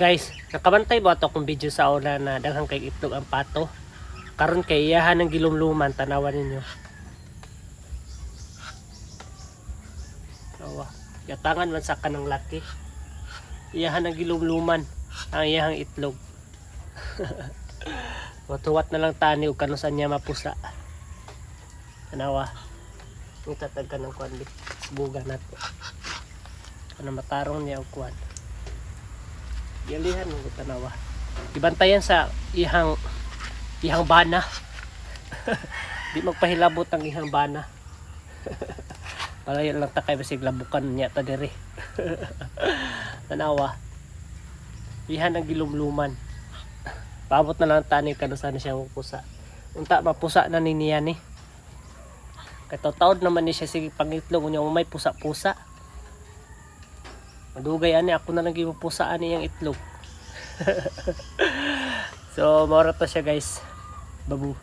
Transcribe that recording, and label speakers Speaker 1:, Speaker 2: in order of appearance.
Speaker 1: Guys, nakabantay ba ato akong video sa una na daghang kay itlog ang pato? Karon kay iyahan ng gilumluman, tanawan ninyo. Awa, yatangan man sa kanang laki. Iyahan ang gilumluman ang iyahang itlog. Watuwat na lang tani ug kanusan niya mapusa. Tanawa. Itatag ka ng kuan buga nato. Ano matarong niya og kuan. Gilihan mo tanawa. Ibantayan sa ihang ihang bana. Di magpahilabot ang ihang bana. Palayo lang ta kay basig labukan niya ta diri. Tanawa. Ihan ang gilumluman. Paabot na lang tani kano sana siya mapusa. Unta mapusa na ni niya ni. Kay taod naman ni siya sige pangitlog unya may pusa-pusa. Madugay ani ako na lang gipusaan niyang itlog. So, mao ra to siya, guys. Babu.